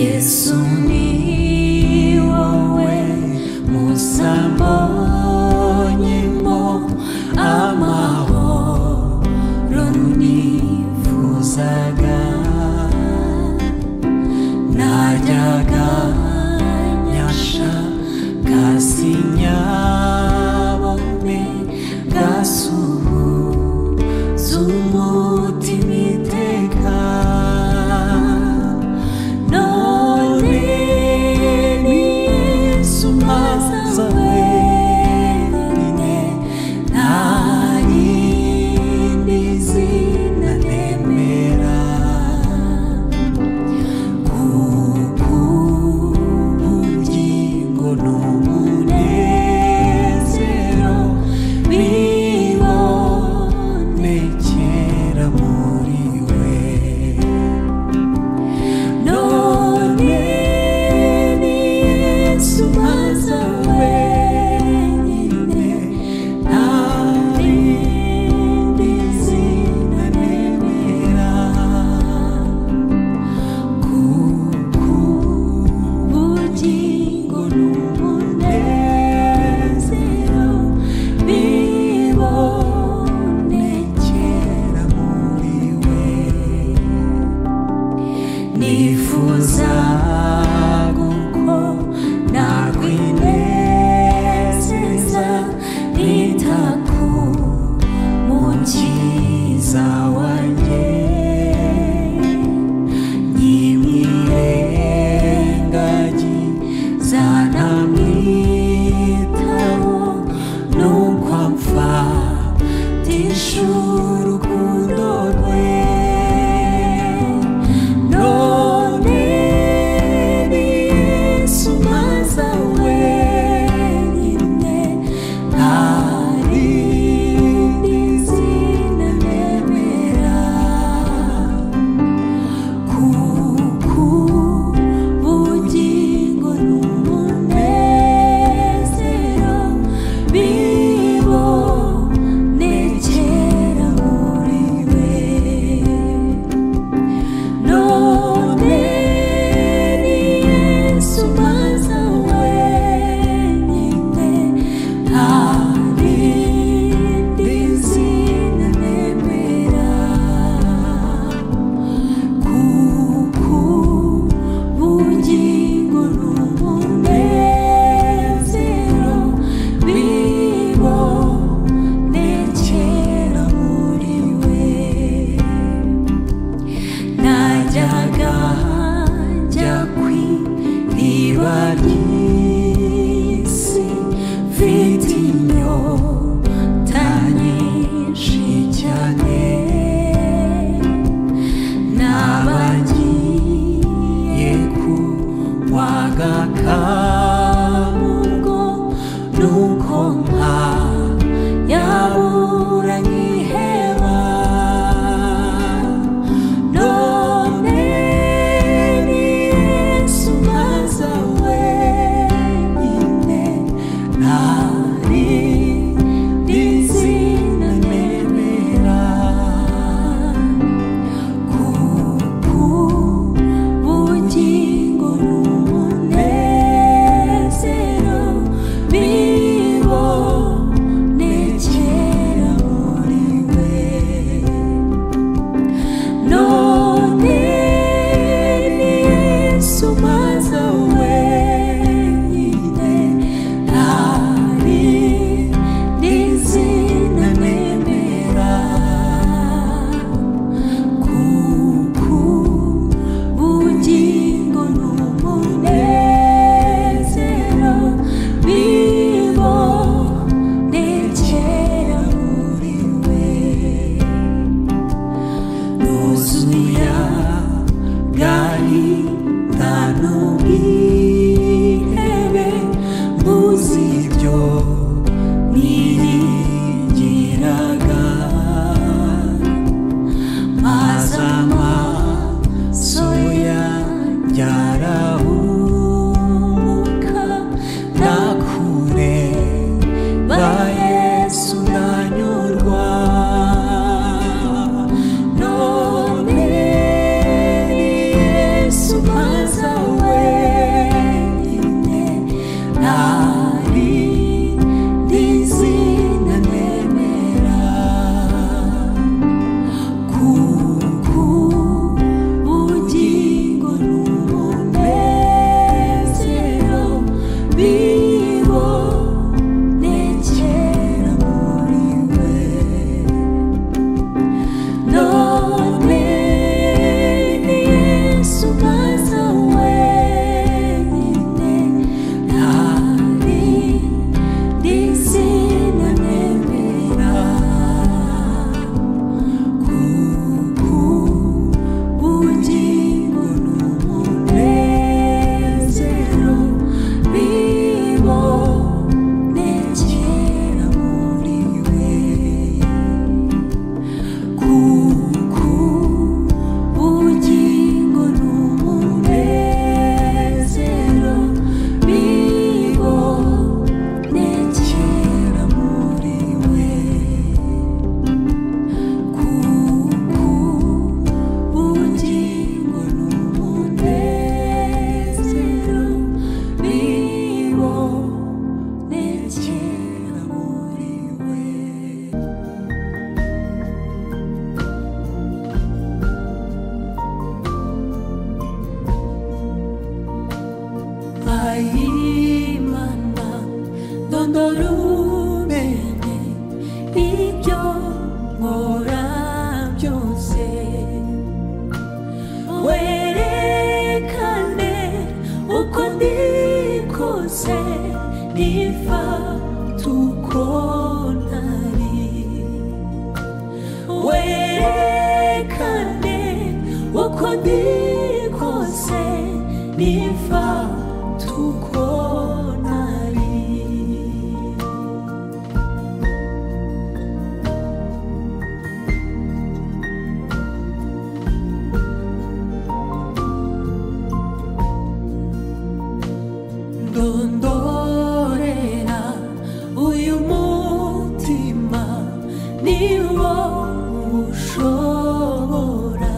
Yesu ni wowe musambonyemo amahoro nifuzaga, najyaga nyashaka sinyabone, gasuhuza umutima iteka. None ni Yesu maza wenyine, nta rindi zina nemera, kuko ubugingo n'umunezero bibonekera muri we. None ni Yesu maza wenyine, nta rindi zina nemera, kuko ubugingo n'umunezero bibonekera muri we. Nifuza guko nakwinezeza, nita ku mukiza wanjye, nyimwirengagiza ntamwitaho, nuko amfatisha urukundo rwe. None ni Yesu maza wenyine, nta rindi zina nemera, kuko ubugingo n'umunezero bibonekera muri we. None ni Yesu maza wenyine, nta rindi zina nemera, kuko ubugingo n'umunezero bibonekera muri we. Najyaga njya ku iriba ry'isi, mfite inyota nyinshi cyane, nabagiye kunywa agakamungo, nuko nka yabura nkiheba. None ni Yesu maza wenyine, nta rindi zina nemera, kuko ubugingo n'umunezero Imana ndondora umenye ibyo nkora byose, werekane uko ndi kose, nifata uko ntari. Werekane uko ndi kose, nifata uko ntari. Ndondorera uyu mutima niwo ushobora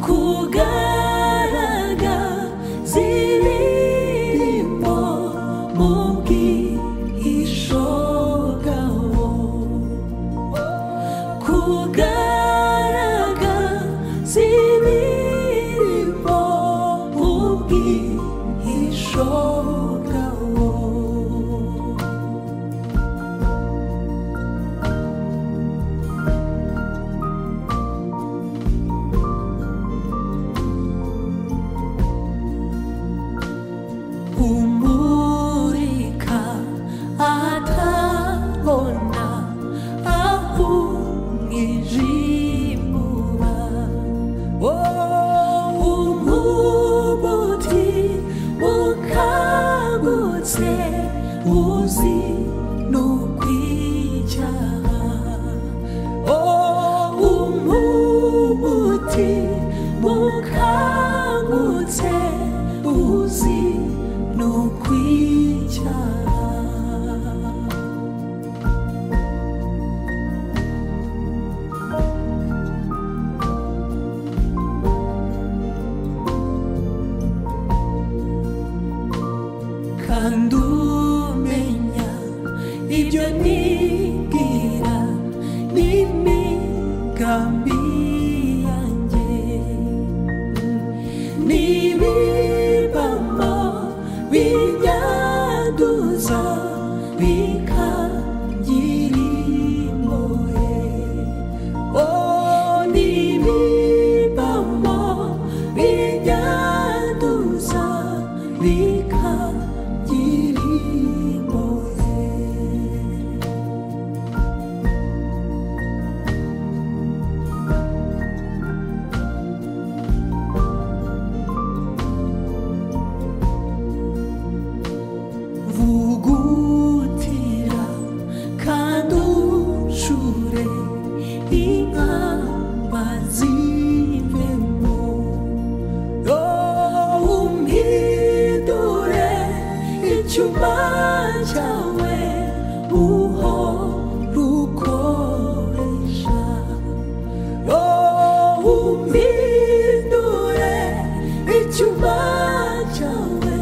kugaragaza ibirimo mu bwihisho bwawo, kugaragaza ibirimo mu bwihisho bwawo. Umurika atabona aho umwijima uba, umuti ukangutse uzi n'ukwicyaha, umuti ukangutse uzi n'ukwicyaha. Kandi umenya ibyo nibwira n'imigambi yanjye, n'ibibamo binyanduza bikangira imbohe, oh n'ibibamo binyanduza bikangira imbohe. Vugutira kandi ucure inkamba zivemo, umpindure icyuma cyawe uhora ukoresha, umpindure icyuma cyawe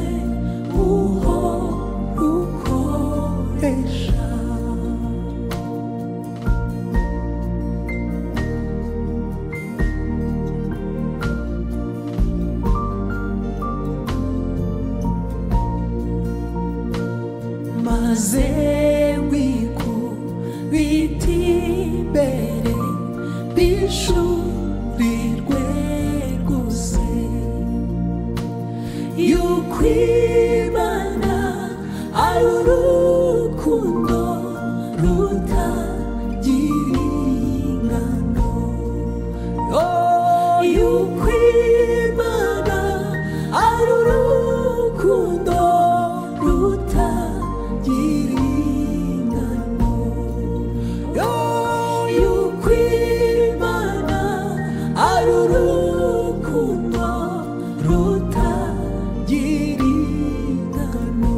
uhora ukoresha. Maze wikubita imbere bishurirwe rwose yuko Imana ari urukundo rutagira ingano, yuko Imana ari urukundo rutagira ingano, yuko Imana ari urukundo rutagira ingano.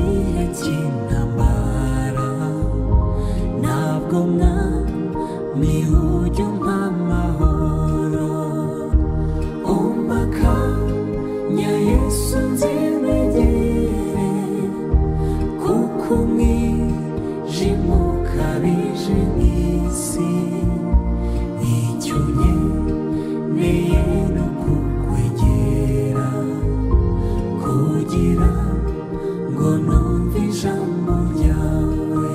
gihe cy'intambara ntabwo mwami ujya umpa amahoro umpakanya Yesu nzimegere kuko umwijima ukabije mw'isi icyo nkeneye ni ukukwegera kugira ngo numve ijambo ryawe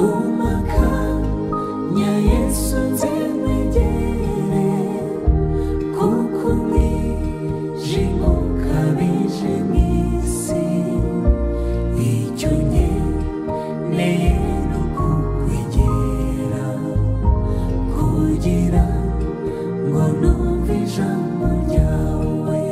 umpakanya Yesu nzimegere kuko umwijima ukabije mw'isi icyo nkeneye ni ukukwegera kugira ngo numve ijambo ryawe.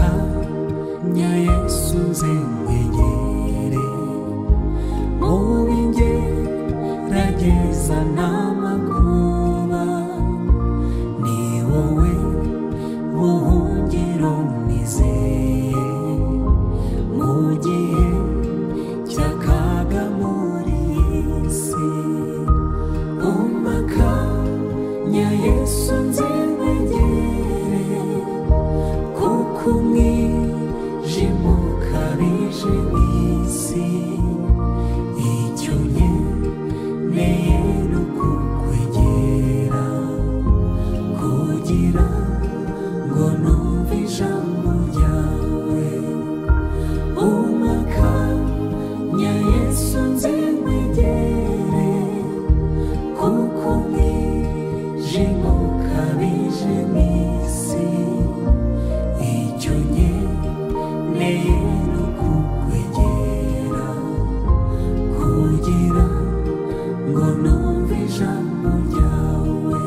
Umpakanya Yesu nzimwegere mu bingerageza n'amakuba ni wowe buhungiro nizeye mu gihe cy'akaga muri iyi si umpakanya Yesu nzimwegere kuko umwijima ukabije mw'isi icyo nkeneye ni ukukwegera kugira ngo numve ijambo ryawe umpakanya Yesu nzimwegere kuko umwijima ukabije mw'isi icyo nkeneye ni ukukwegera kugira ngo numve ijambo ryawe.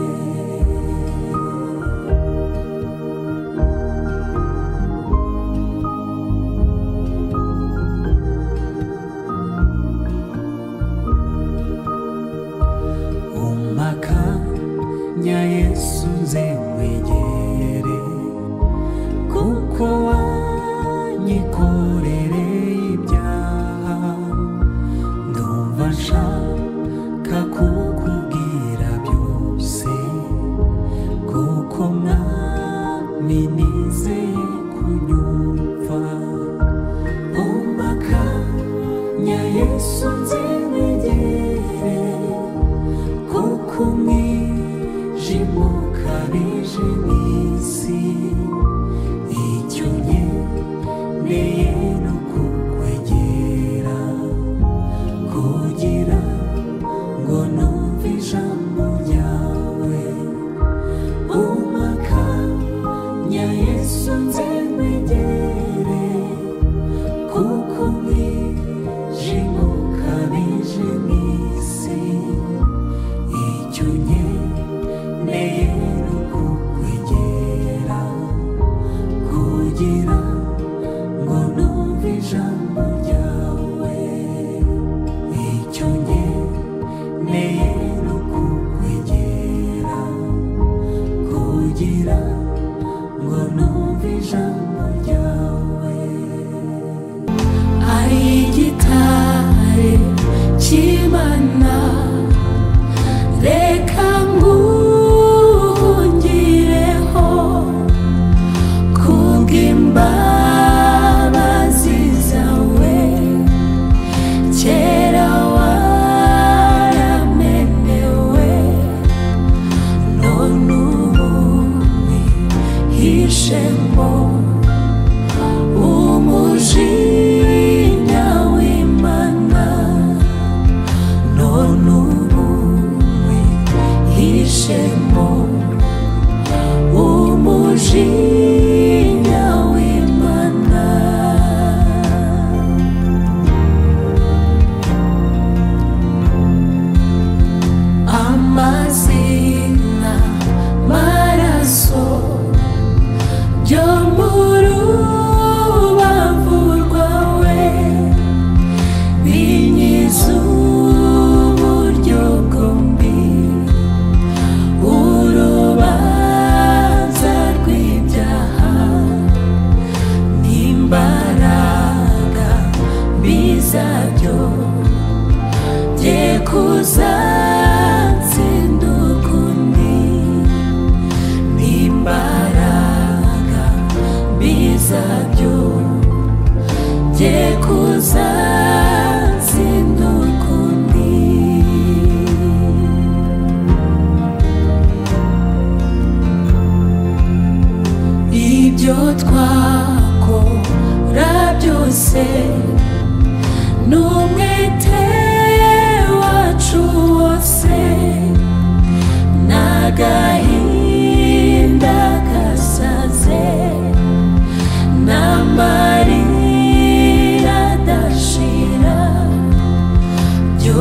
Umpakanya Yesu nzimwegere kuko wanyikorereye ibyaha ndumva nshaka kukubwira byose kuko mwami nizeye kunyumva umpakanya Yesu nzimwegere kuko umwijima ukabije mw'isi icyo nkeneye ni ukukwegera kugira ngo numve ijambo ryawe umpakanya Yesu nzimwegere kuko umwijima ukabije mw'isi icyo nkeneye ni ukukwegera kugira ngo numve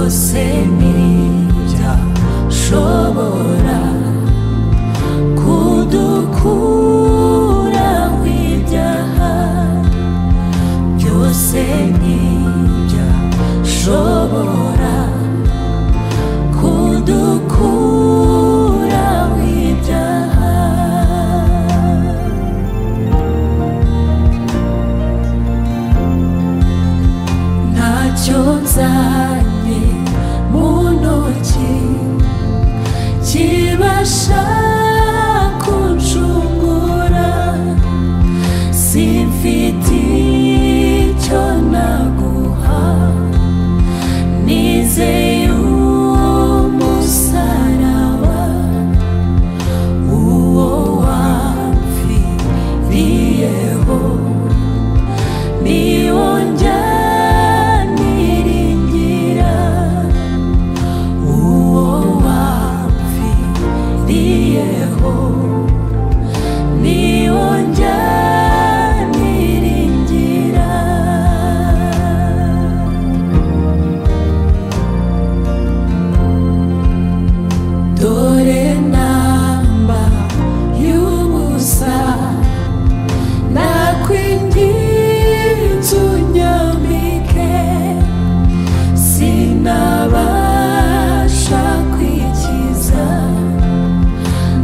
Byose ntibyashobora kudukuraho ibyaha, byose ntibyashobora kudukuraho ibyaha. Ntacyo nzanye mu ntoki kibasha kuncungura, simfite icyo naguha, nizeye umusaraba uwo wapfiriyeho, niwo njya niringira, uwo wapfiriyeho, niwo njya niringira. Dore namba y'ubusa, nakwinginze unyambike, sinabasha kwikiza,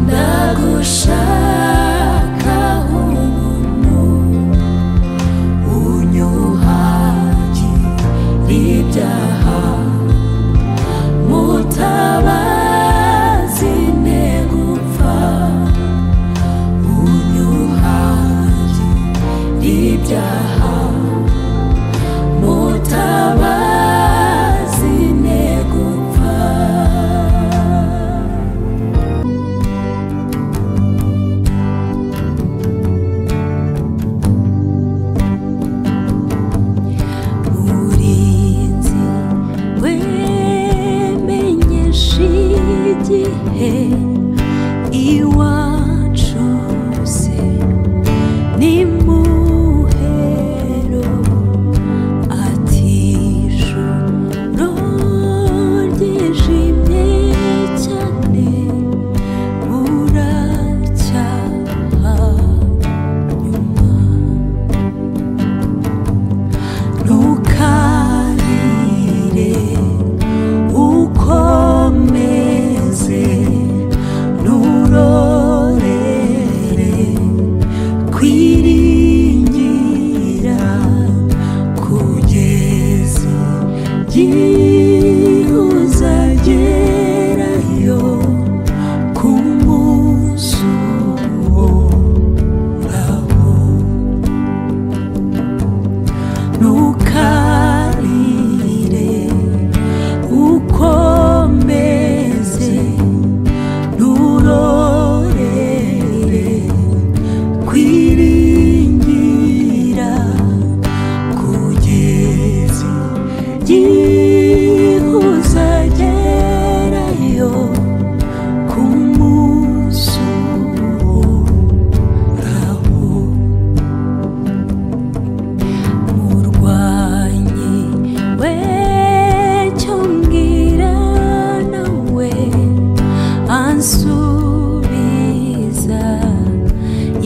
ndagushaka ubuntu, unyuhagire ibyaha, mutabazi negupfa, unyuhagire ibyaha, mutabazi negupfa. Murinzi wemenyesha igihe iwacu se ni muhero, ati ijoro ryijimye cyane buracyaha nyuma. Ntukarire ukomeze, nturorere kwiringira, kugeza igihe uzagerayo ku munsi uhoraho. Ntukarire ukomeze, nturorere kwiringira, kugeza igihe uzagerayo ku munsi uhoraho. Murwanyi we cyo mbwira nawe ansubiza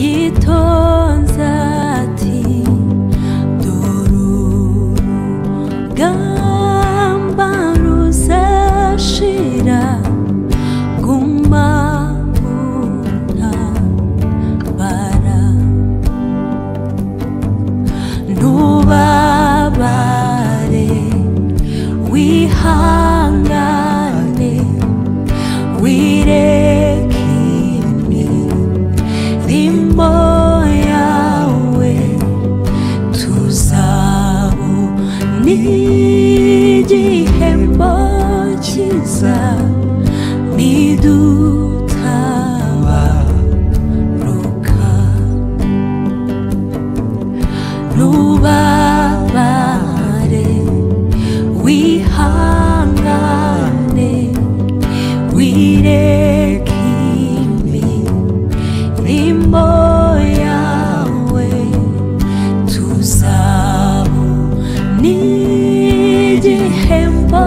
yitonze ati dore urugamba ruzashira, guma mu ntambara, ntubabare wihangane, wireke imirimo yawe, tuzabona igihembo cyiza nidutabaruka. Ntubabare wihangane, wireke imirimo yawe, tuzabona igihembo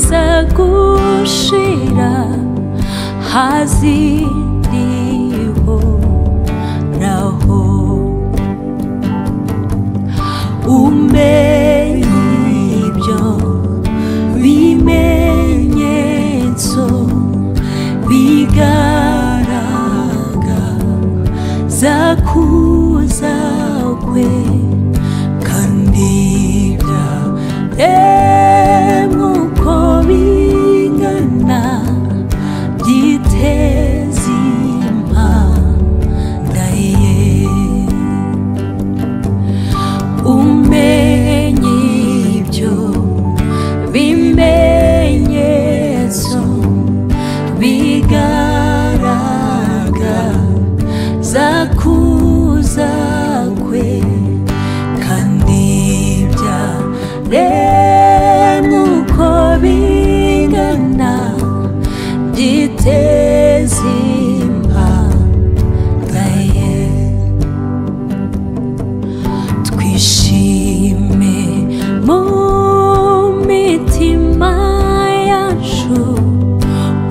Bizagushira haziriho raho umenye ibyo bimenyetso bigaragaza kuza kwe kandi byaremwe uko bingana byiteze impanda ye. Umenye ibyo bimenyetso bigaragaza kuza kwe kandi byaremwe uko bingana byiteze impanda ye. Twishime mu mitima yacu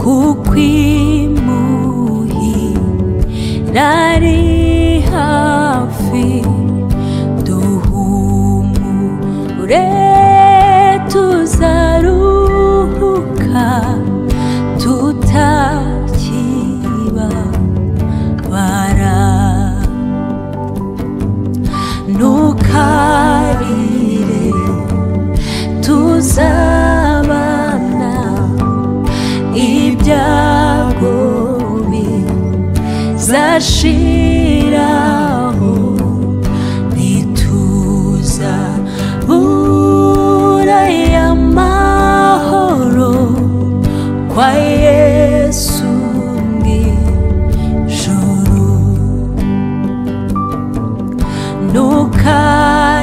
kuko imuhira ari hafi, duhumure tuzaruhuka tutakibabara. Ntukarire tuzabana ibyago bizashiraho, ntituzabura amahoro kwa Yesu mw'ijuru.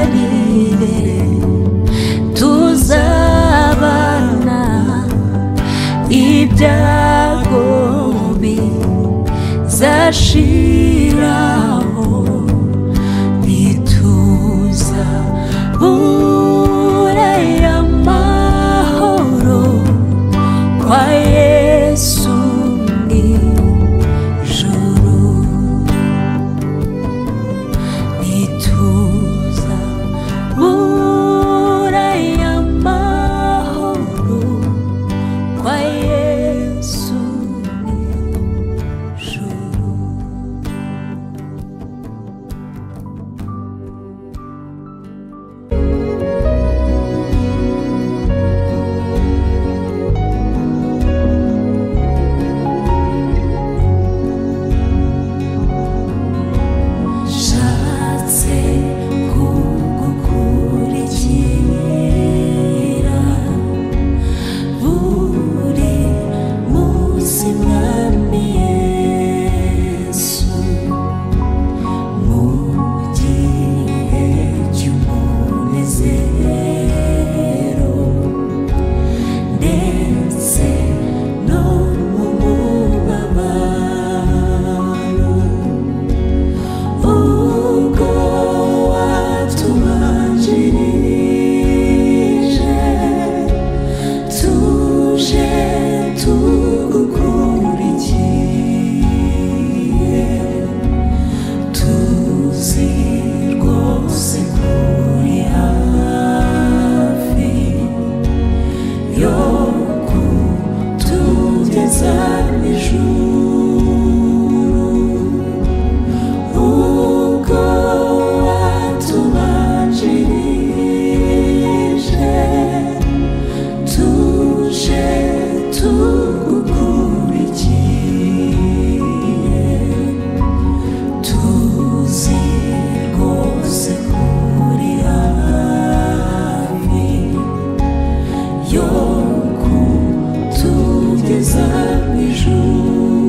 Ntukarire tuzabana ibyago bizashiraho, ntituzabura amahoro kwa Yesu mw'ijuru. Ntituzabura amahoro kwa Yesu mw'ijuru. Nshatse kugukurikira buri munsi Mwami Yesu, mu gihe cy'umunezero ndetse no mu mubabaro. Ubwo watubanjirije tuje tugukurikiye, tuzi rwose kuri hafi yo kutugeza mu ijuru. Ubwo watubanjirije tuje tugukurikiye, tuzi rwose kuri hafi yo kutugeza mu ijuru.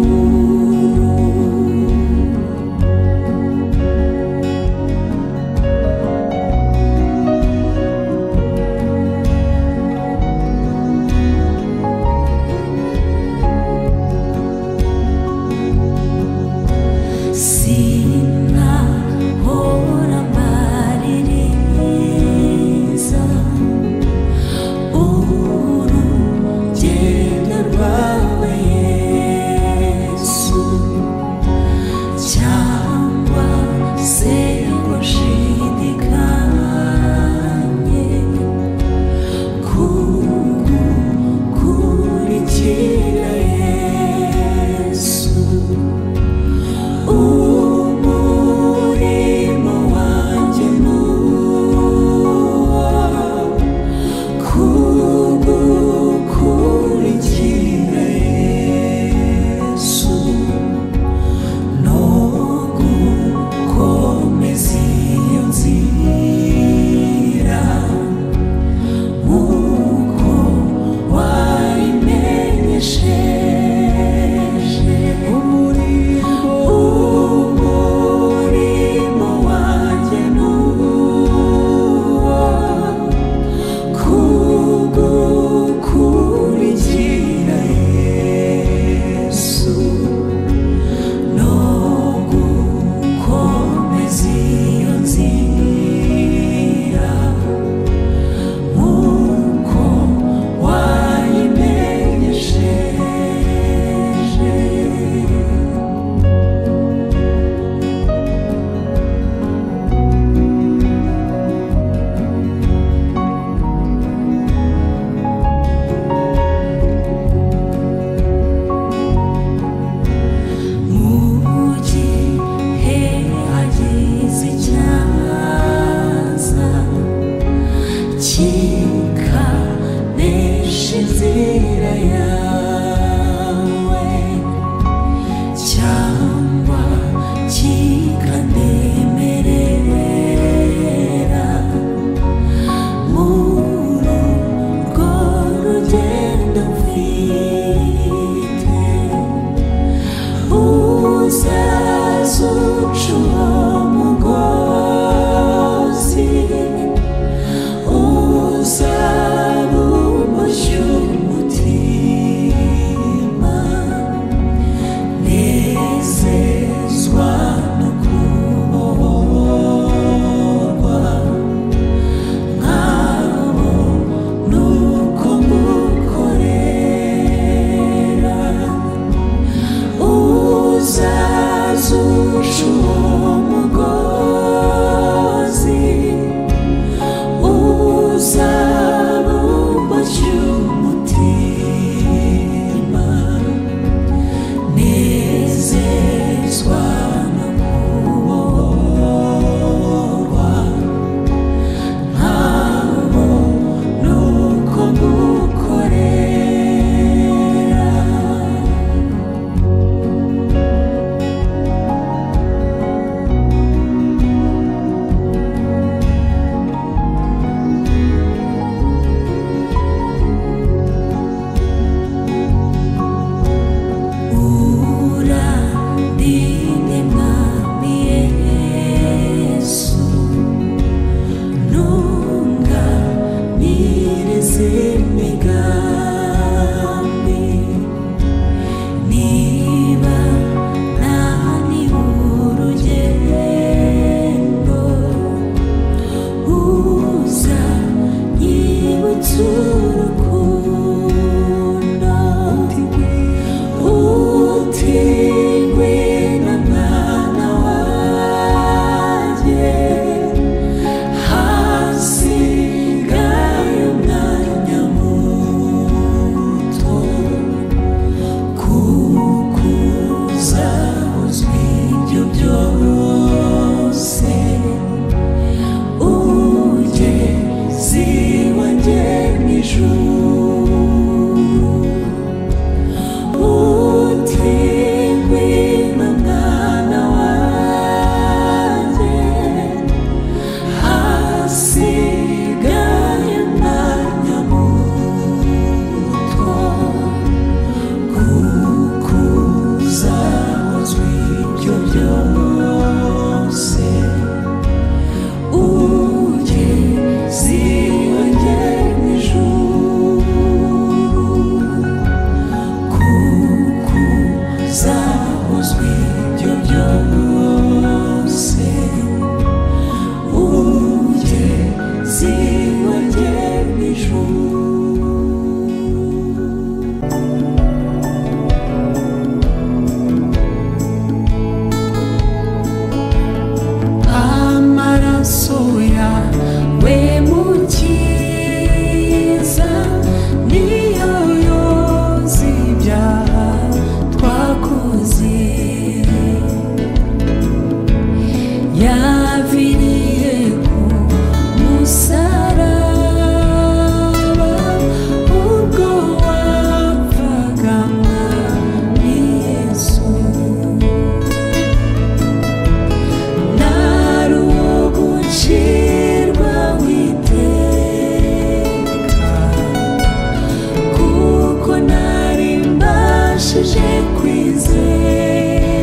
Nabashije kwizera,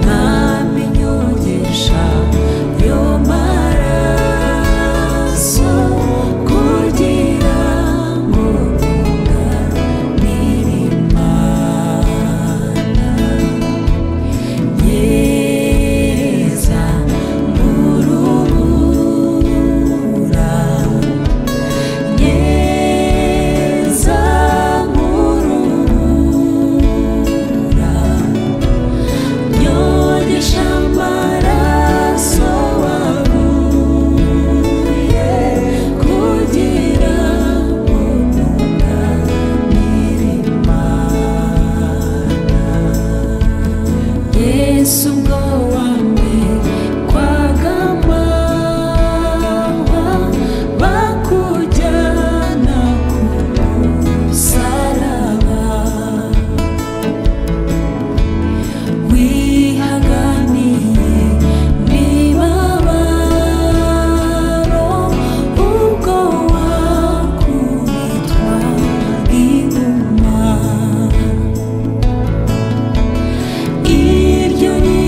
Mwami nyogesha yo maraso, kugira ngo ntunganire Imana. Nyeza nk'urubura, nyeza nk'urubura, nyogesha amaraso wavuye, kugira ngo ntunganire Imana. Yesu ubwo wambikwaga amahwa, bakujyana ku musaraba, wihaganiye imibabaro, ubwo wakubitwa inguma. Iryo ni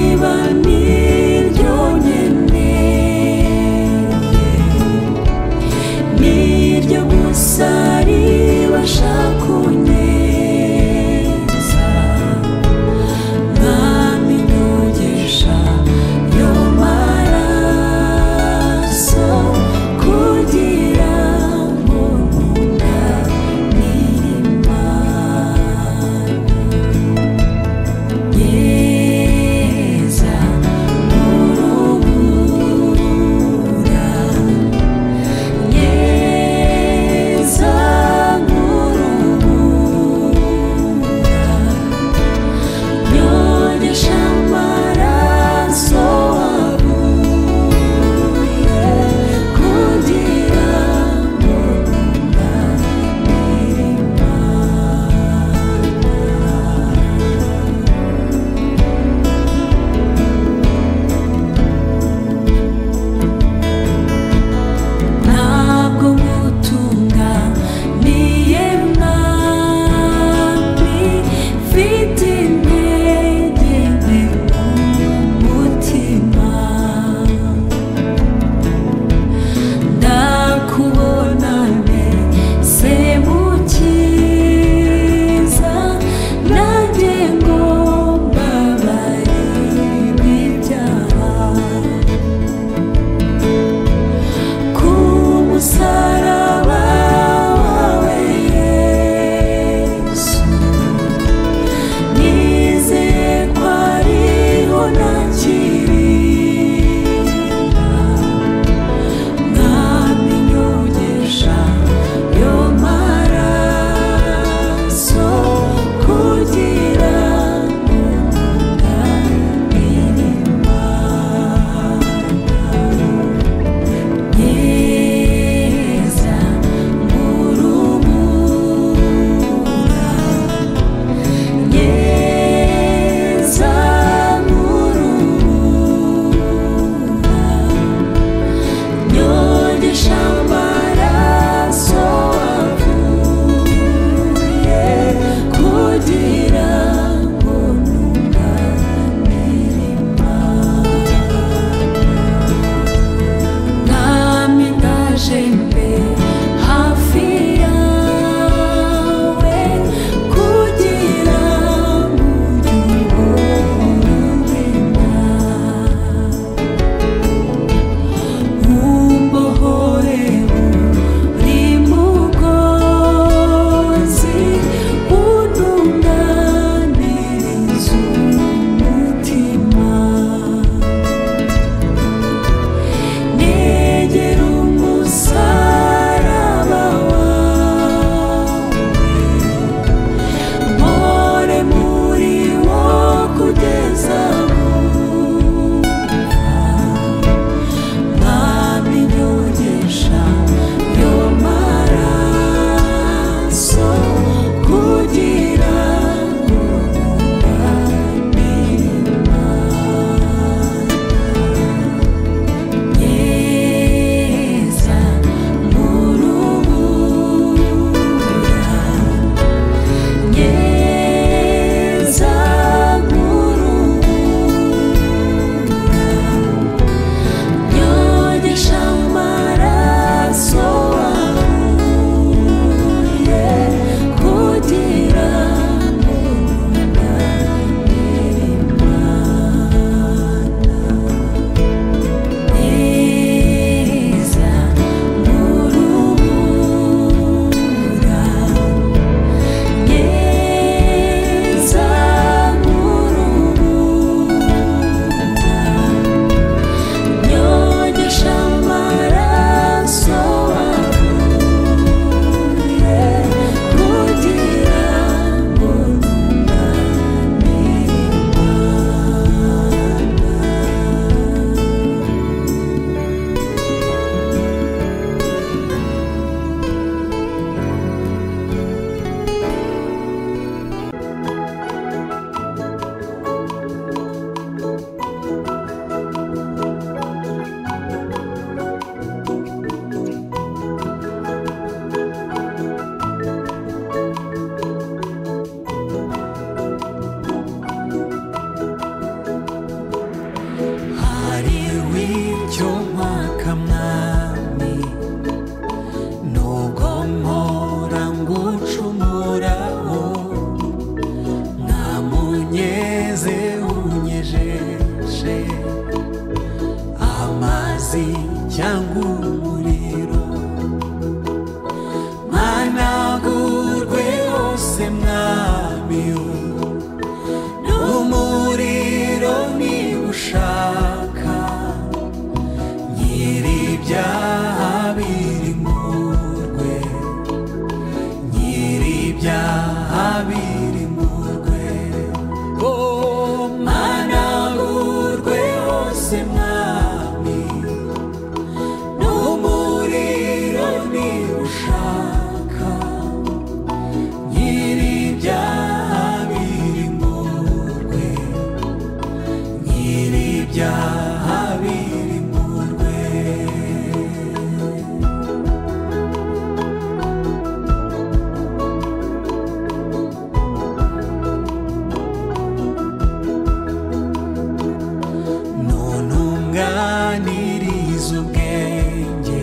birimburwe. Oh, managurwe hose Mwami, n'umuriro niba ushaka, nyir'ibyaha birimburwe, nyir'ibyaha birimburwe. None umwaniriza ubwenge,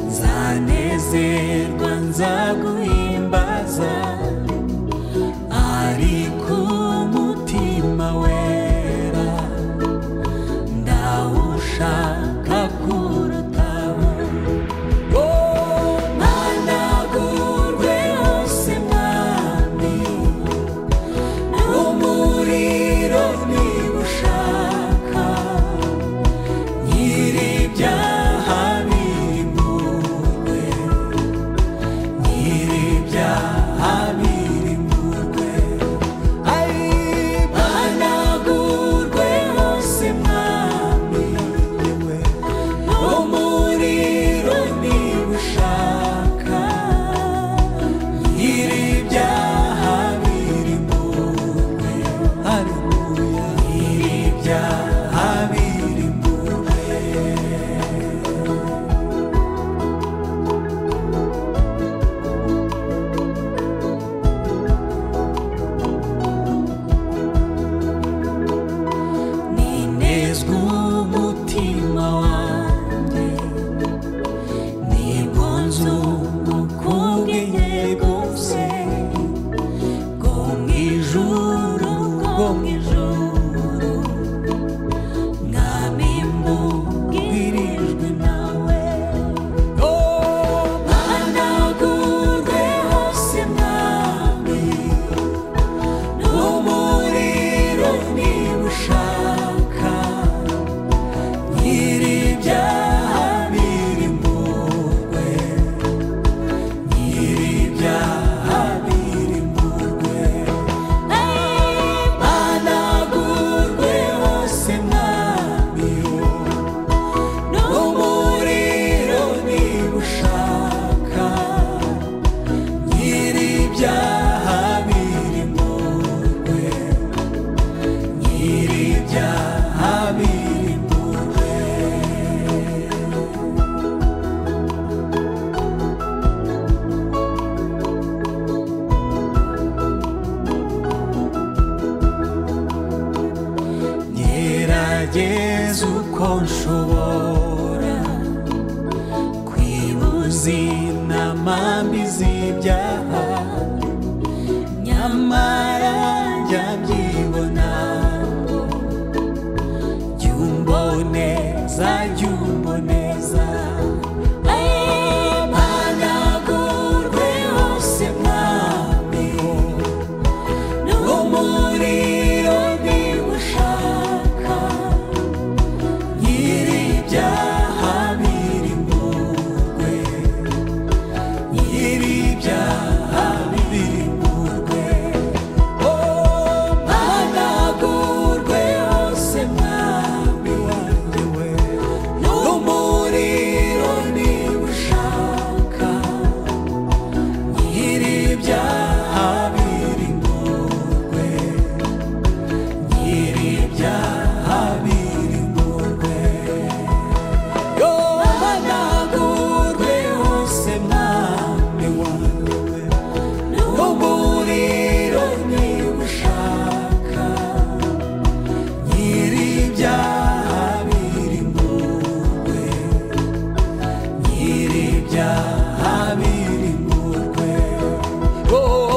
nzanezerwa nzaguhimbaza, ariko umutima wera ndawushaka kurutaho. Oh, managurwe hose Mwami, n'umuriro niba ushaka, nyir'ibyaha birimburwe, nyir'ibyaha birimburwe. Ai, managurwe hose Mwami, n'umuriro niba ushaka, nyir'ibyaha birimburwe. Haleluya, nyir'ibyaha birimburwe. Ninezwa umutima wanjye, nibwo nzunguka ubwenge bwose bwo mu ijuru, bwo mu ijuru. Mwami mbubwirijwe nawe. Oh, managurwe hose Mwami, n'umuriro niba ushaka, nyir'ibyaha birimburwe, nyir'ibyaha birimburwe. Managurwe hose Mwami, n'umuriro niba ushaka, nyir'ibyaha birimburwe, nyir'ibyaha birimburwe. Ngerageza uko nshobora kwibuza inama mbi z'ibyaha, nyamara njya mbyibona. Jya umboneza, jya umboneza. Managurwe hose Mwami, n'umuriro niba ushaka, nyir'ibyaha birimburwe, nyir'ibyaha birimburwe. Oh, managurwe hose Mwami wanjye we, n'umuriro niba ushaka, nyir'ibyaha birimburwe, nyir'ibyaha birimburwe. Yo, managurwe hose Mwami wanjye we, n'umuriro niba ushaka, nyir'ibyaha birimburwe, nyir'ibyaha birimburwe. Oh,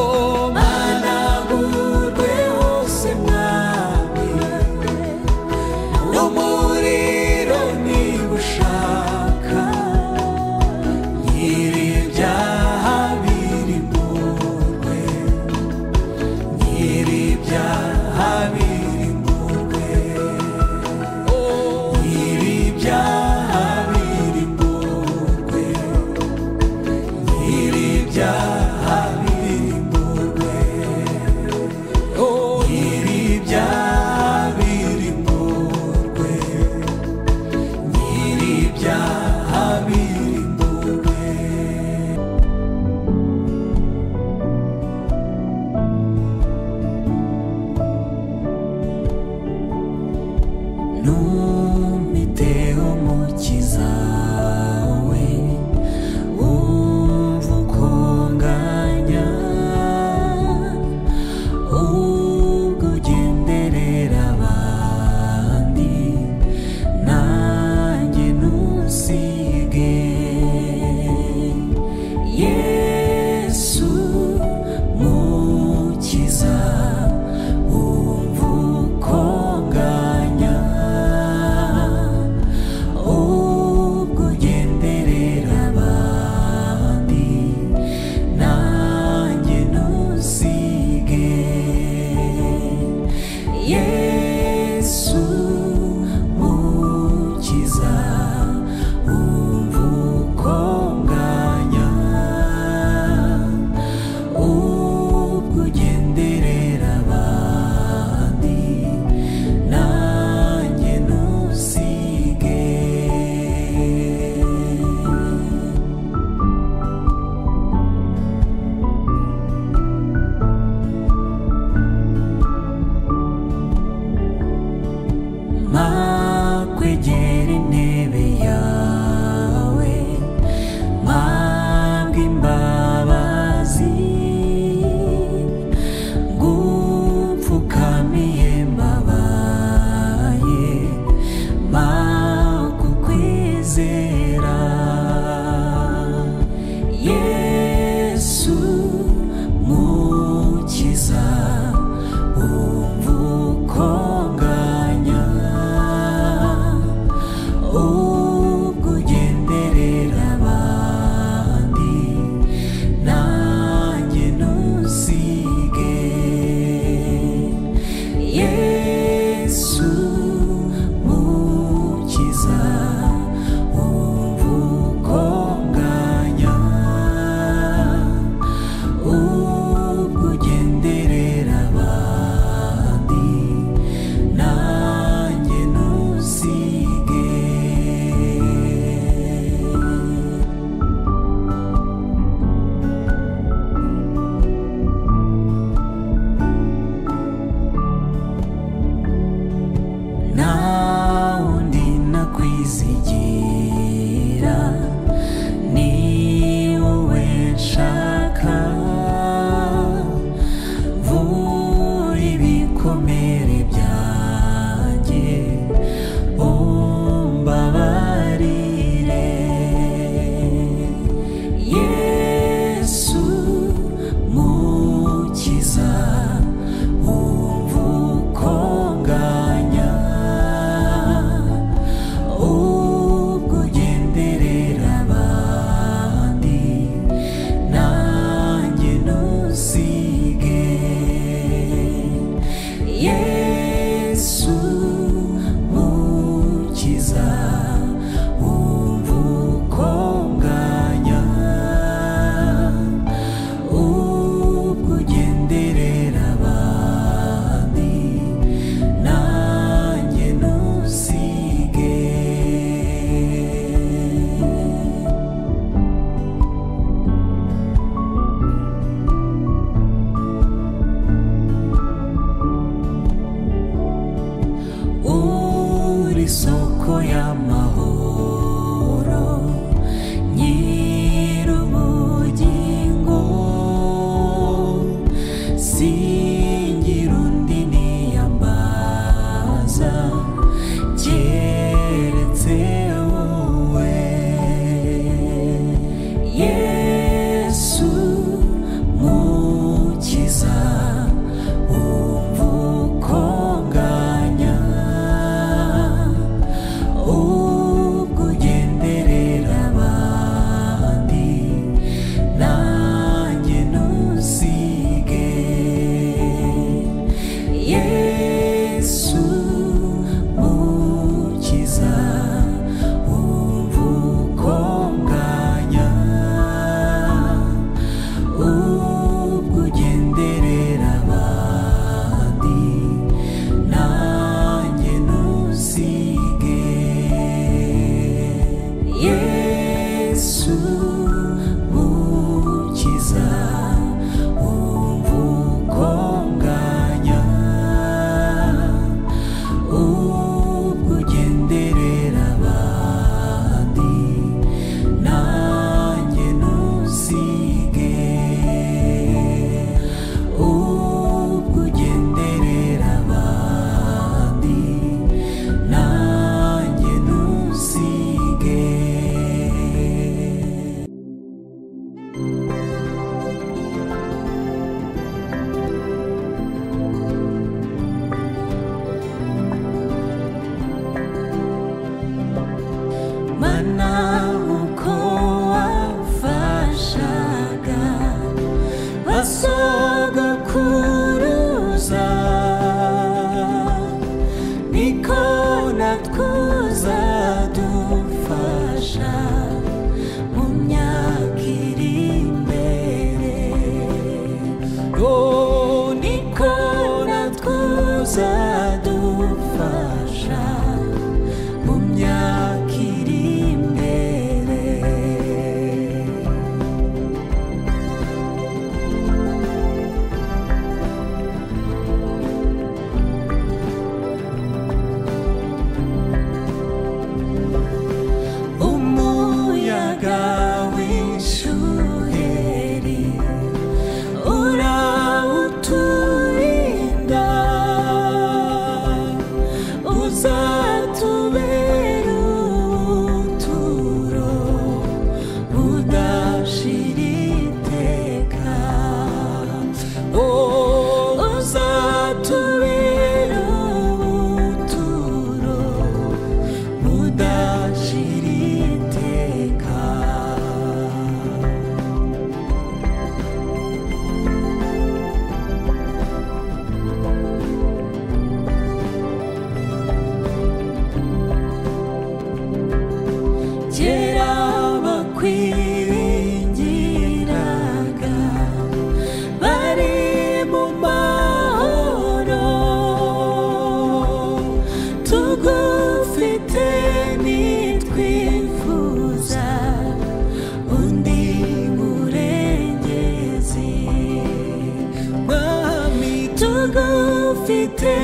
turagufite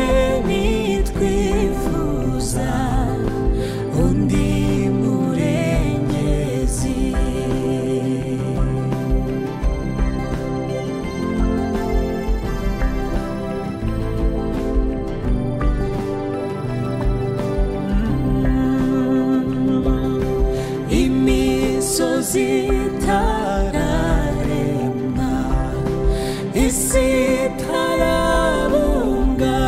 nitwifuza undi murengezi. Imisozi itararemwa, isi itarabunga,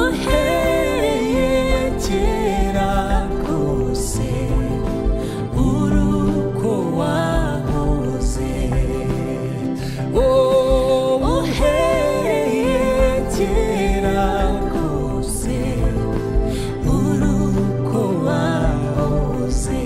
uhereye kera kose uruko wahoze. Uhereye kera kose uruko wahoze.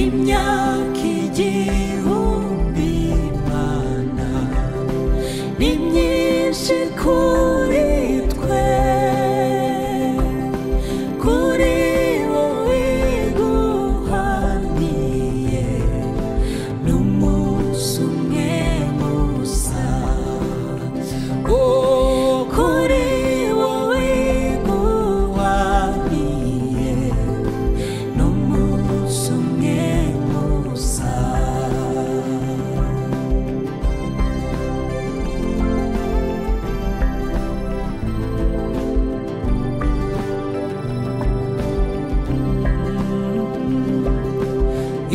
Imyaka igihumbi Mana ni myinshi kuri twe, kuri wowe guhaniye n'umunsi umwe gusa. Kuri wowe guhaniye n'umunsi umwe gusa.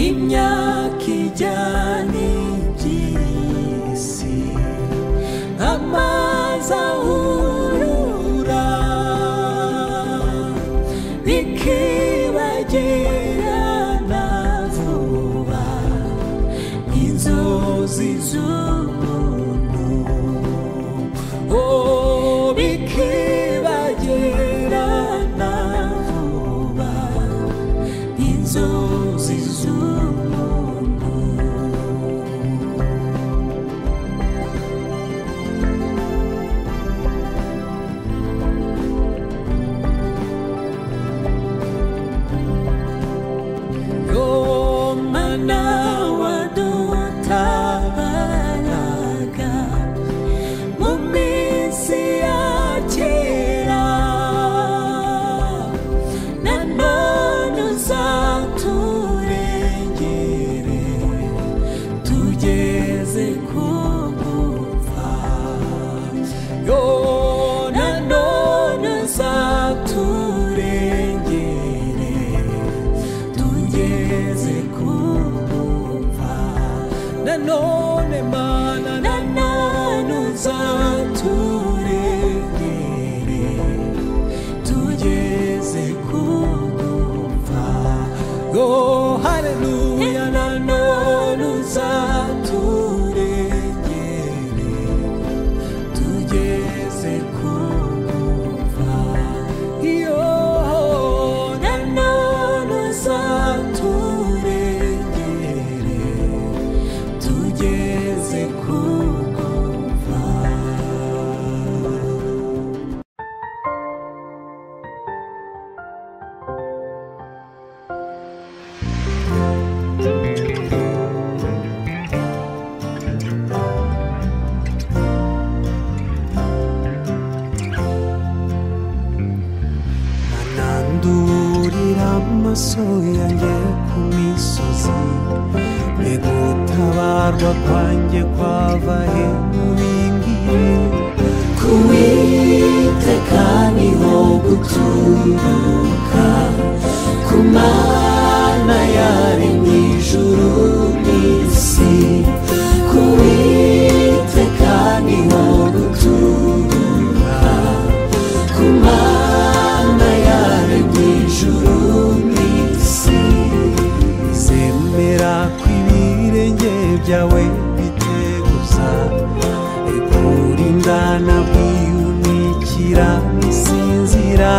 Imyaka ijyana iby'isi amazi ahurura, bikibagirana vuba inzozi z'umuntu. Bikibagirana vuba inzozi z'umuntu. Mana wadutabaraga mu minsi ya kera, na none uzaturengere tugeze ku gupfa. Na none uzaturengere tugeze ku gupfa. Na none Mana, na none uzaturengere tugeze ku gupfa. Oh haleluya, na none uzaturengere tugeze ku gupfa. Iyo na none uzaturengere tugeze ku gupfa. Manandurira amaso yanjye ku misozi, mbega gutabarwa kwanjye kwava he mubimbwire. Kuwiteka niho guturuka, ku Mana yaremye ijuru n'isi. Kuwiteka niho guturuka, ku Mana yaremye ijuru n'isi. Zemera ko ibirenge byawe biteguza, ikurinda bwiyunikira isinzira.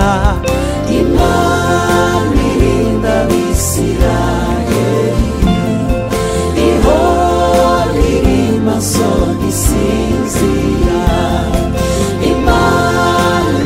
Imana irinda Abisirayeli, ihora iri maso ntisinzira. Imana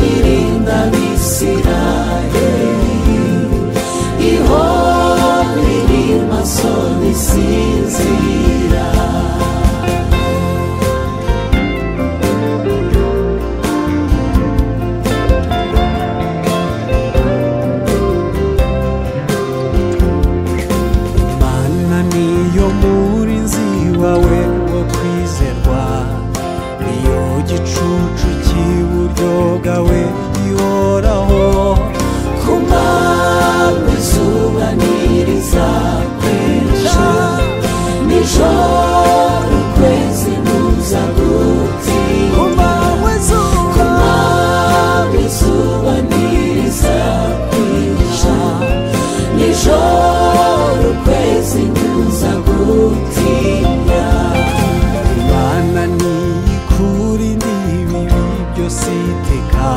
yose iteka.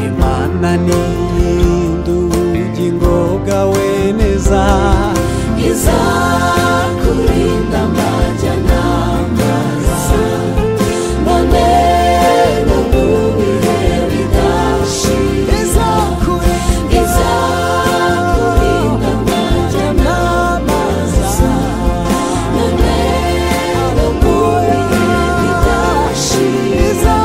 Imana nirinda ubugingo bwawe neza, izakurinda amajya n'amaza, none no mu bihe bidashira. Izakurinda amajya n'amaza, none no mu bihe bidashira.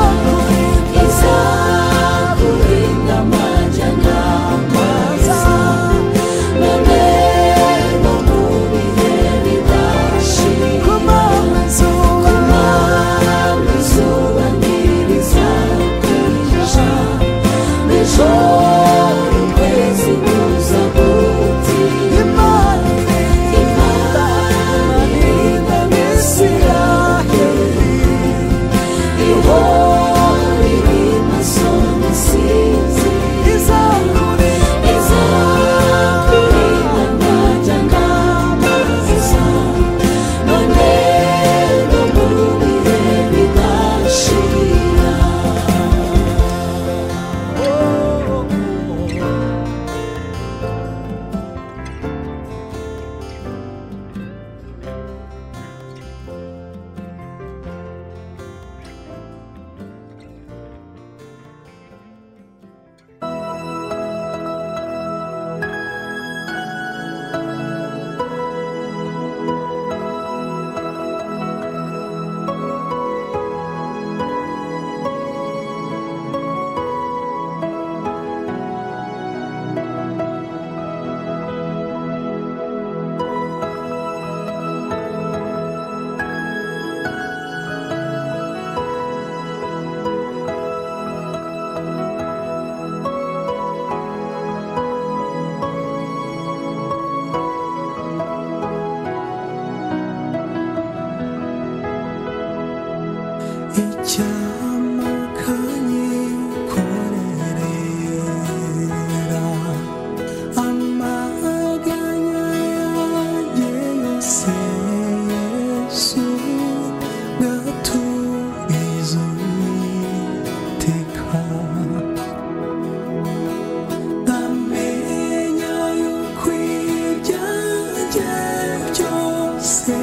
Izakurinda amajya n'amaza, none no mu bihe bidashira. Ku manywa izuba ntirizakwica, nijoro ukwezi kuzagutinda. Imana irinda Abisiraheli, ihora iri maso ntisinzira. Izakurinda amajya n'amaza, none no mu bihe bidashira. Icyamukanyikorera amaganya yanjye yose, Yesu ngaturiza Uwiteka. Ndamenya yuko ibyanjye byose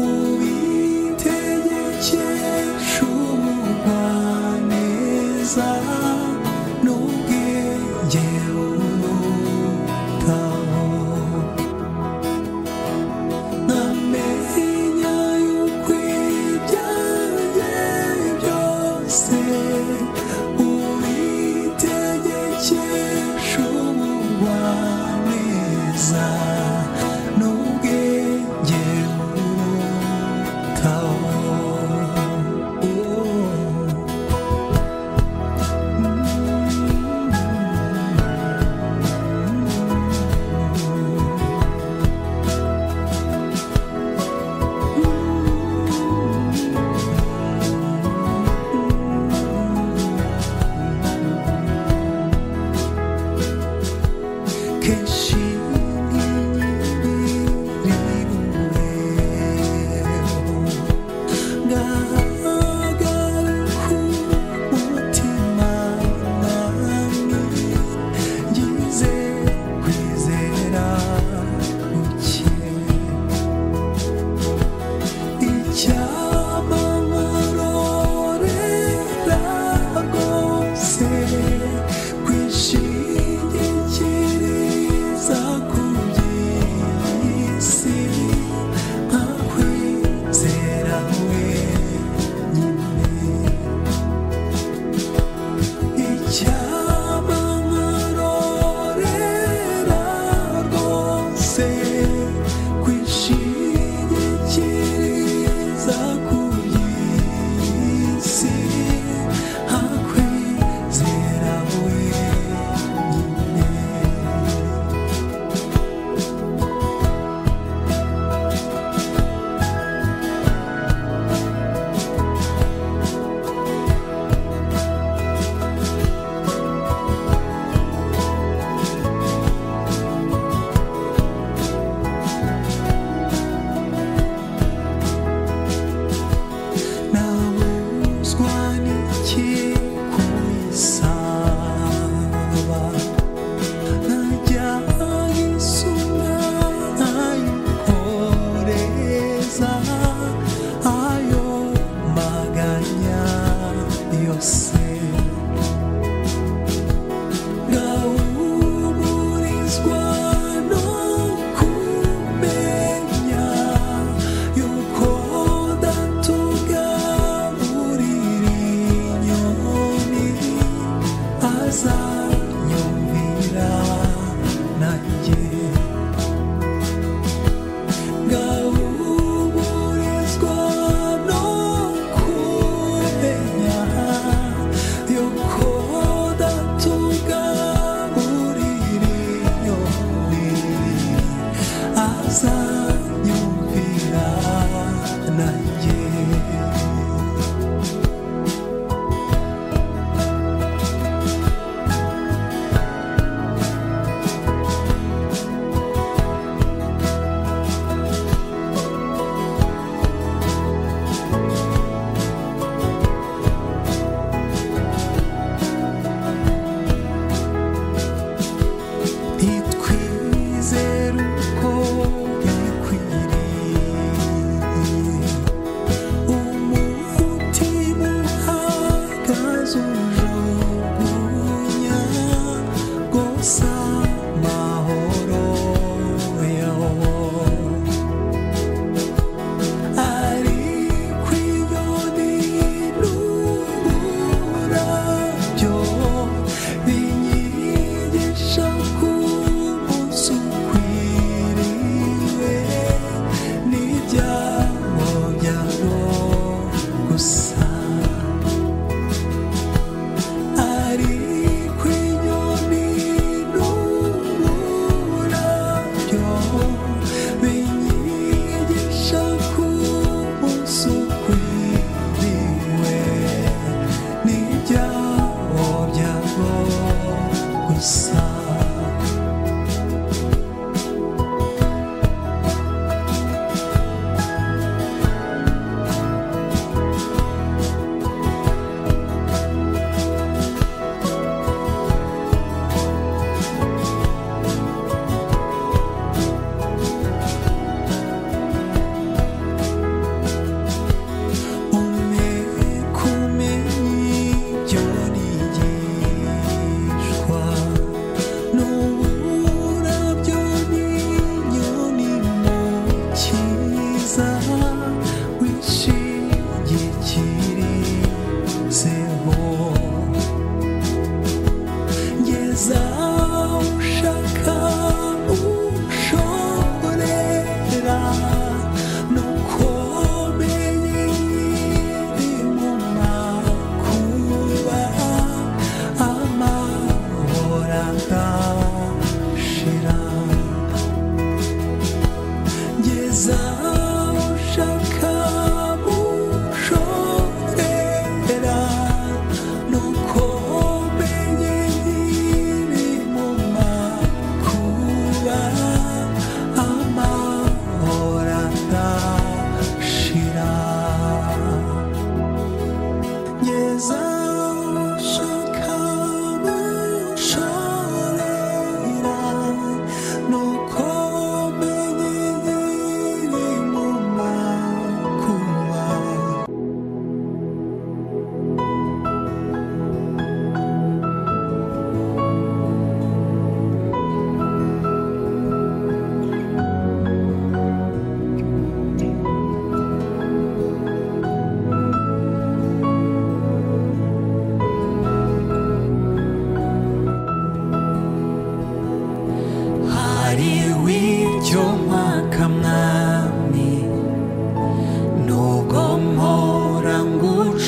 ubitegekesha ubugwaneza n'ubwenge butaho. Ndamenya yuko ibyanjye byose ubitegekesha ubugwaneza n'ubwenge butaho. Kenshi ntinyirirureho ngahagarika umutima mwami, ngize kwizera guke. Icyampa nkarorera rwose kwishingikiriza ku by'isi, nkakwizera wenyine. Icyampa nkarorera rwose kwishingikiriza ku by'isi, nkakwizera wenyine.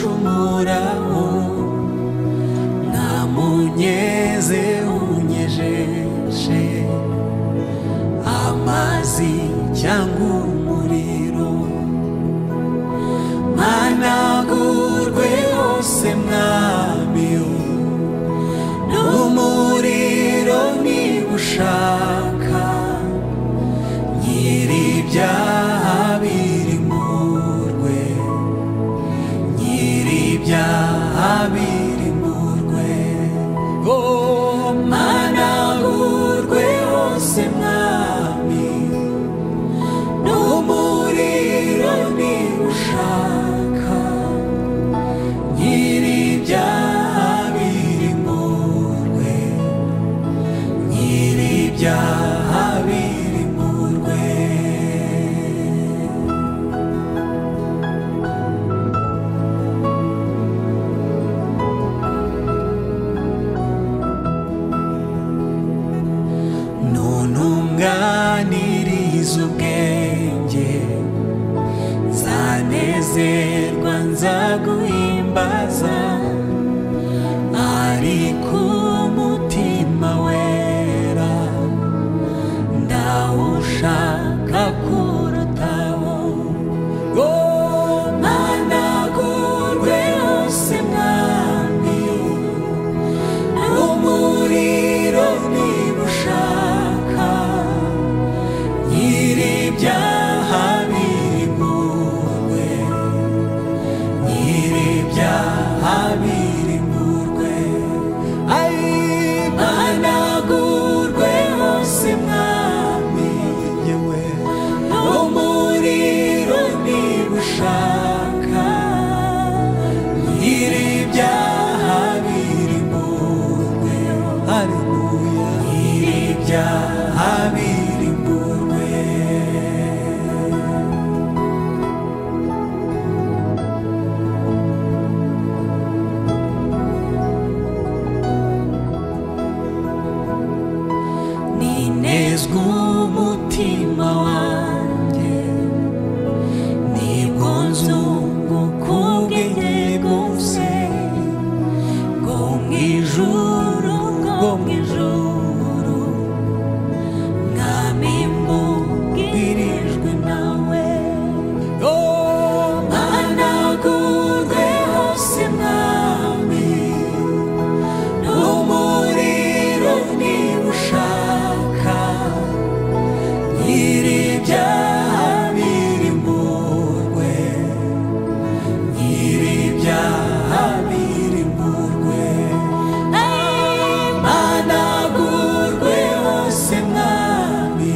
ngucumuraho, namunyeze unyejeshe amazi cyangwa umuriro. Managurwe hose mwami, n'umuriro niba ushaka, nyir'ibyaha birimurwe, nyir'ibyaha birimurwe. Oh, managurwe hose mwami, n'umuriro niba ushaka, nyir'ibyaha birimurwe, nyir'ibyaha birimurwe. Nuntunganiriza ubwenge, nzanezerwa nzaguhimbaza, ariko umutima wera ndawushaka kurutaho. Oh, managurwe hose mwami, n'umuriro niba ushaka, nyir'ibyaha birimurwe, nyir'ibyaha birimurwe. Ai, managurwe hose mwami, yewe, n'umuriro niba ushaka, nyir'ibyaha birimurwe, haleluya, nyir'ibyaha birimurwe. Ninezwa umutima wanjye, nibwo nzunguka ubwenge bwose bwo mu ijuru, bwo mu ijuru, mwami mbubwirijwe nawe. Oh, managurwe hose mwami, n'umuriro niba ushaka, nyir'ibyaha birimurwe, nyir'ibyaha birimurwe. Managurwe hose mwami,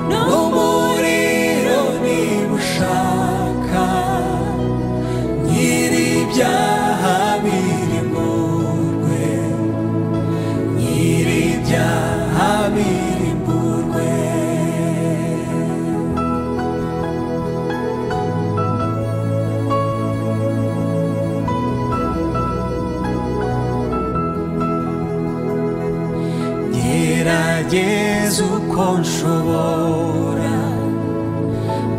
n'umuriro niba ushaka, nyir'ibyaha birimurwe, nyir'ibyaha birimurwe. Gerageza uko nshobora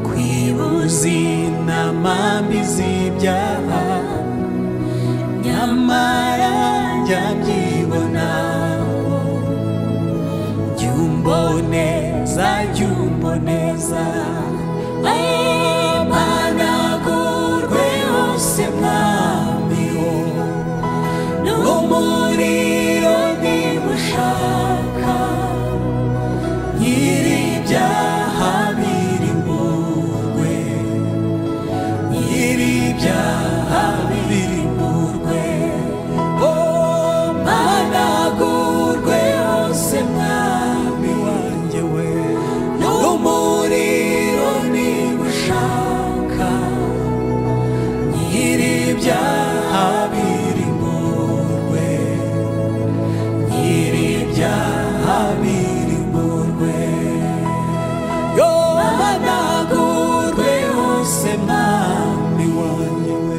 kwibuza inama mbi z'ibyaha, nyamara njya mbyibonaho, jya umboneza, jya umboneza. Managurwe hose mwami, n'umuriro niba ushaka, nyir'ibyaha birimurwe, nyir'ibyaha birimurwe. Oh, managurwe hose mwami wanjye we, n'umuriro niba ushaka, nyir'ibyaha birimurwe, nyir'ibyaha birimurwe. Yo, managurwe hose mwami wanjye we,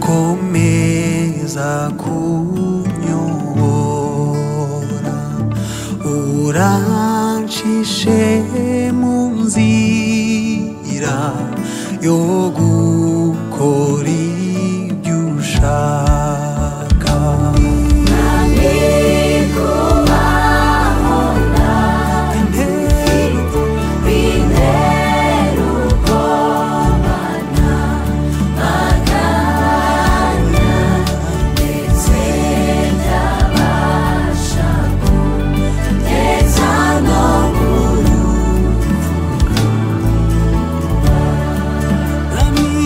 Komeza kunyobora, urancishe mu nzira yo gukora ibyo ushaka. Ami.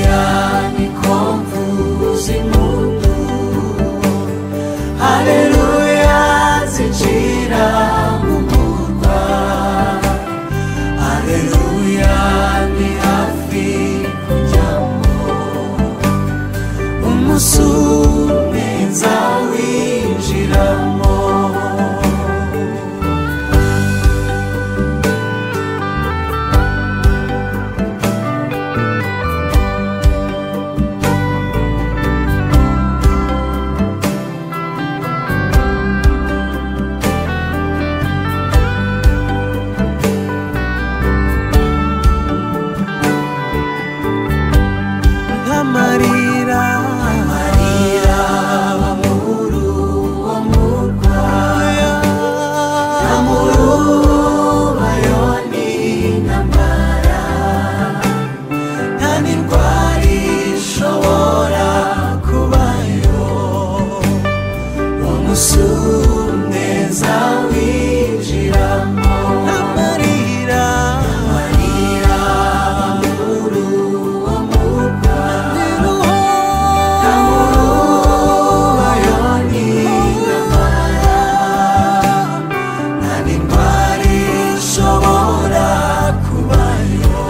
Haleluya niko mvuza impundu, haleluya zinjira mu murwa, haleluya ni hafi kujyamo, umunsi umwe nzawinjiramo. Amarira, Amarira muri uwo murwa, nta murubayo n'intambara, nta n'indwara ishobora kubayo, umunsi umwe nzawinjiramo. Amarira, Amarira muri uwo murwa, nta murubayo n'intambara, nta n'indwara ishobora kubayo,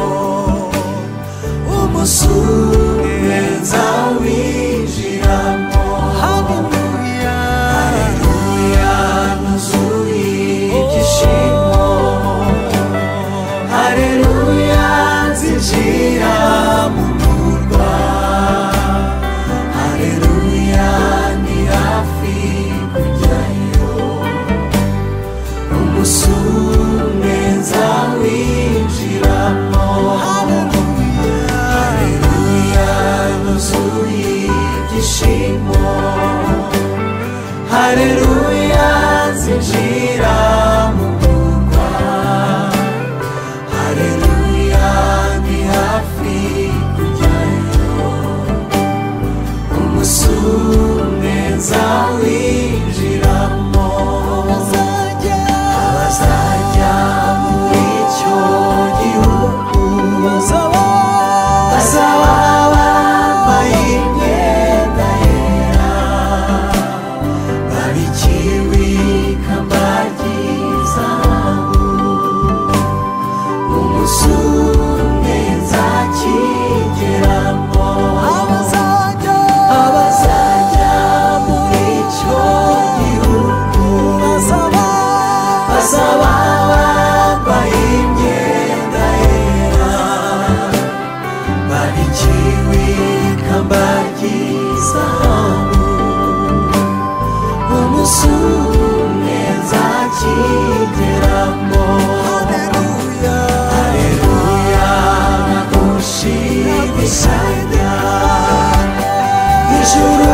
umunsi umwe nzawinjiramo. Haleluya, Haleluya nuzuye ibyishimo, haleluya nzinjira mu murwa, haleluya ni hafi kujyayo, umunsi umwe nzawinjiramo. Haleluya nuzuye ibyishimo, haleluya nzinjira mu murwa, haleluya ni hafi kujyayo, umunsi umwe nzawinjiramo. Abazajya muri icyo gihugu bazaba bambaye imyenda yera, babikiwe ikamba ry'izahabu, umunsi umwe nzakigeramo. Abazajya muri icyo gihugu bazaba bambaye imyenda yera, babikiwe ikamba ry'izahabu, umunsi umwe nzakigeramo. Haleluya nagushimishanya, ijuru